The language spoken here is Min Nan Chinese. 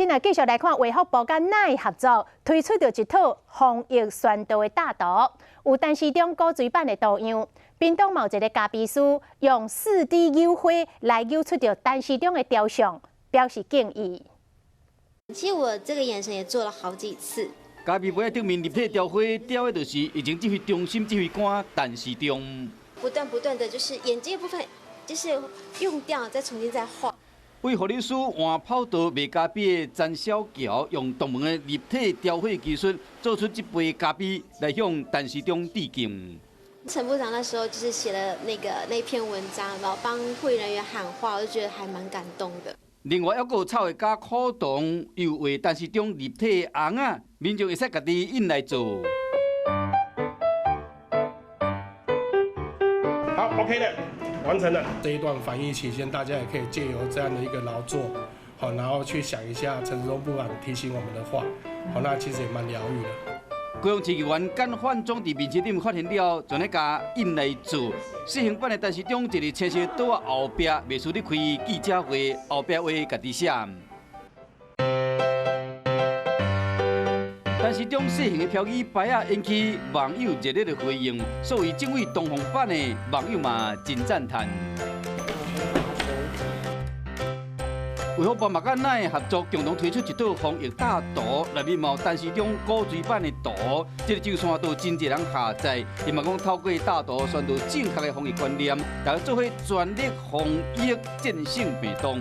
今仔繼續來看衛福部佮奈合作推出著一套防疫宣導的大圖，有陳時中古錐版的圖樣，屏東嘛有一个咖啡師用4D 扭花來扭出著陳時中的雕像，表示敬意。其實我這個眼神也做了好幾次。咖啡杯頂面立體雕花，雕的就是疫情指揮中心指揮官陳時中。不斷不斷的就是眼睛的部分，就是用掉，再重新再畫。為護理師換跑道賣咖啡的陳小喬，用獨門的立體雕繪技術，做出這杯咖啡來向陳時中致敬。陳部長那時候就是寫了那個那篇文章，然後幫護理人員喊話，我就覺得還蠻感動的。另外，猶閣有插畫家苦同又畫陳時中立體的尪仔，民眾會使家己印來做。好，OK 了。完成了。這一段防疫期間，大家也可以借由這樣的一個勞作，好，然後去想一下陳時中部長提醒我們的話，好，那其實也蠻療癒的。高雄市議員簡煥忠佇面書頂發現了，全咧共印來做。試行版的陳時中，一个青色桌仔後壁，袂輸咧開記者會，後壁話家己寫。陳時中細型的標語牌仔引起網友熱烈的回應，所以這位東方版的網友嘛真讚嘆。衛福部嘛佮奈合作，共同推出一套防疫大圖，內面嘛有陳時中古錐版的圖，這个就線都真濟人下載，希望講透過大圖宣導正確的防疫觀念，大家做伙全力防疫戰勝病毒。